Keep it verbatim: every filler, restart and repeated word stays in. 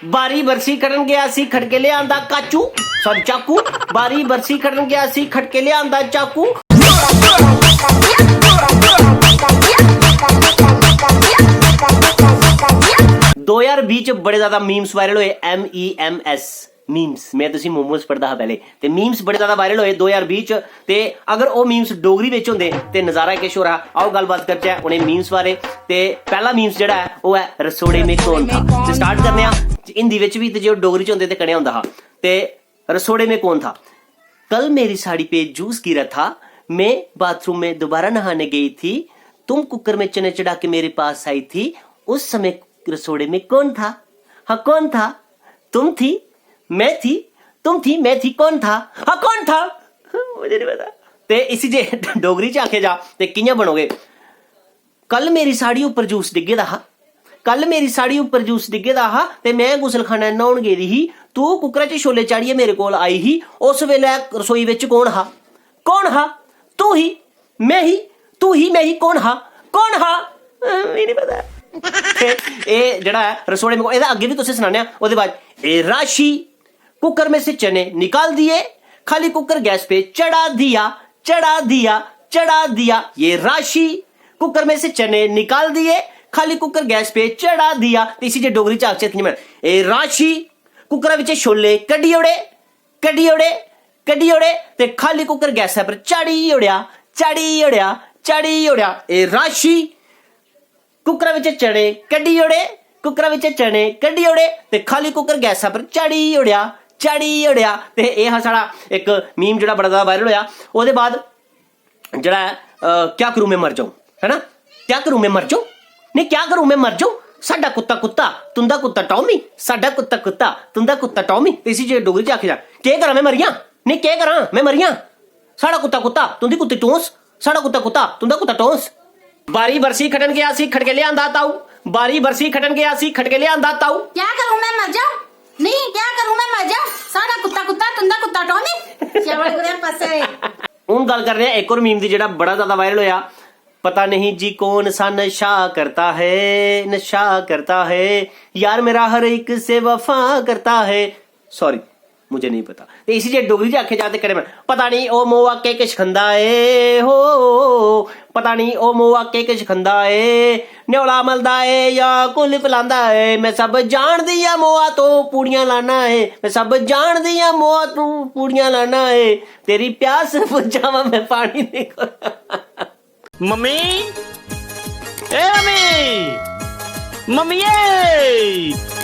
ਬਾਰੀ ਬਰਸੀ ਖੜਨ ਗਿਆ ਸੀ, ਖੜ ਕੇ ਲਿਆਂਦਾ ਕਾਚੂ, ਸੌਰੀ, ਚਾਕੂ। ਬਾਰੀ ਬਰਸੀ ਖੜਨ ਗਿਆ ਸੀ, ਖੜ ਕੇ ਲਿਆਂਦਾ ਚਾਕੂ। ਦੋ ਹਜ਼ਾਰ ਵੀਹ ਚ ਬੜੇ ਜ਼ਿਆਦਾ ਮੀਮਸ ਵਾਇਰਲ ਹੋਏ, M E M S, memes. ਮੈਂ ਤੁਸੀਂ ਮੋਮੋਸ ਪੜਦਾ ਹਾਂ ਪਹਿਲੇ, ਤੇ ਮੀਮਸ ਬੜੇ ਜ਼ਿਆਦਾ ਵਾਇਰਲ ਹੋਏ ਦੋ ਹਜ਼ਾਰ ਵੀਹ ਚ। ਤੇ ਅਗਰ ਉਹ ਮੀਮਸ ਡੋਗਰੀ ਵਿੱਚ ਹੁੰਦੇ ਤੇ ਨਜ਼ਾਰਾ ਕਿਸ਼ ਹੋ ਰਹਾ। ਆਓ ਗੱਲਬਾਤ ਕਰਚੇ ਉਹਨੇ ਮੀਮਸ ਬਾਰੇ। ਤੇ ਪਹਿਲਾ ਮੀਮਸ ਜਿਹੜਾ ਹੈ ਉਹ ਹੈ, ਰਸੋੜੇ ਮੇ ਕੌਣ ਥਾ। ਤੇ ਸਟਾਰਟ ਕਰਨੇ ਆ ਹਿੰਦੀ ਵਿੱਚ ਵੀ, ਤੇ ਜੇ ਉਹ ਡੋਗਰੀ ਚ ਹੁੰਦੇ ਤੇ ਕਣਿਆ ਹੁੰਦਾ ਹਾਂ। ਤੇ ਰਸੋੜੇ ਮੇ ਕੌਣ ਥਾ। कल मेरी साड़ी पे जूस गिरा था, मैं बाथरूम में दोबारा नहाने गई थी। तुम कुकर में चने चढ़ा के मेरे पास आई थी, उस समय रसोड़े में कौन था? हाँ, कौन था? तुम थी, मैं थी, तुम थी, मैं थी, कौन था? हाँ, कौन था? मुझे नहीं पता। ते इसी जे डोगरी च आखे जा ते कियां बनोगे? कल मेरी साड़ी उप्पर जूस डिग्गे दा हा। कल मेरी साड़ी उप्पर जूस डिग्गे दा हा ते मैं गुसलखाना न्हौन गेदी ही। तू कुकरै च छोले चाढ़ियै मेरे कोल आई ही। उस बेल्लै रसोई बिच कौन हा? कौन हा? तू ही, मैं ही, तू ही, मैं ही, कौन हा? कौन हा? अ, मिगी नहीं पता। ते एह् जेह्ड़ा ऐ रसोड़े में, एह्दा अग्गें बी तुसें सनाने आं। ओह्दे बाद, ए राशि, कुकर में से चने निकाल दिए, खाली कुकर गैस पे चढ़ा दिया, चढ़ा दिया, चढ़ा दिया। ये राशि, कुकर में से चने निकाल दिए, खाली कुकर गैस पे चढ़ा दिया। ते इसी जे डोगरी च आखचै ते कि'यां बनना? ए राशि, कुकरा बिच छोले कड्ढी ओड़े, कड्ढी ओड़े, कड्ढी ओड़े, ते खाली कुकर गैसा पर चाढ़ी ओड़ेआ, चाढ़ी ओड़ेआ, चाढ़ी ओड़ेआ। ए राशि, कुकरा बिच चने कड्ढी ओड़े, कुकरा बिच चने कड्ढी ओड़े, ते खाली कुकर गैसा पर चाढ़ी ओड़ेआ, चाढ़ी ओड़ेआ। ते एह् हा साढ़ा इक मीम जेह्ड़ा बड़ा ज्यादा वायरल होआ। ओह्दे बाद जेह्ड़ा ऐ, अ, क्या करूं मैं मर जाऊं, है ना? क्या करूं मैं मर जाऊं? नहीं, क्या करूं मैं मर जाऊं? साडा कुत्ता कुत्ता, तुंदा कुत्ता टॉमी, साडा कुत्ता कुत्ता, तुंदा कुत्ता टॉमी। ते इसी जे डोगरी च आखेआ जा, केह् करां मैं मरियां? नहीं, केह् करां मैं मरियां? साढ़ा कुत्ता कुत्ता, तुंदी कुत्ती टोंस, साढ़ा कुत्ता कुत्ता, तुंदा कुत्ता टोंस। बारी बरसी खटन गया सी, खटके लिआंदा ताऊ। बारी बरसी खटन गया सी, खटके लिआंदा ताऊ। क्या करूं मैं मर जाऊं? नहीं, क्या करूं मैं मर जाऊं? साढ़ा कुत्ता कुत्ता, तुंदा कुत्ता टोनी। चवल कुड़े पासे। हून गल्ल करने आं इक होर मीम दी, जेह्ड़ा बड़ा ज्यादा वायरल होया। पता नहीं जी कौन सा नशा करता है, नशा करता है, यार मेरा हर एक से वफा करता है। सॉरी, मुझे नहीं पता। ते इसी जे डोगरी च आखेआ जा ते कदें बन-, पता नहीं ओ मोआ केह् किश खंदा ए हो, पता नहीं ओ मोआ केह् किश खंदा ए, न्योला मलदा ए या कुल्फ लांदा ए, मैं सब जानदी आं मोआ तू पूड़ियां लाना ए, मैं सब जानदी आं मोआ तू पूड़ियां लाना ए, तेरी प्यास बुझावां मैं पानी दी। मम्मी, ए मम्मी, मम्मिये।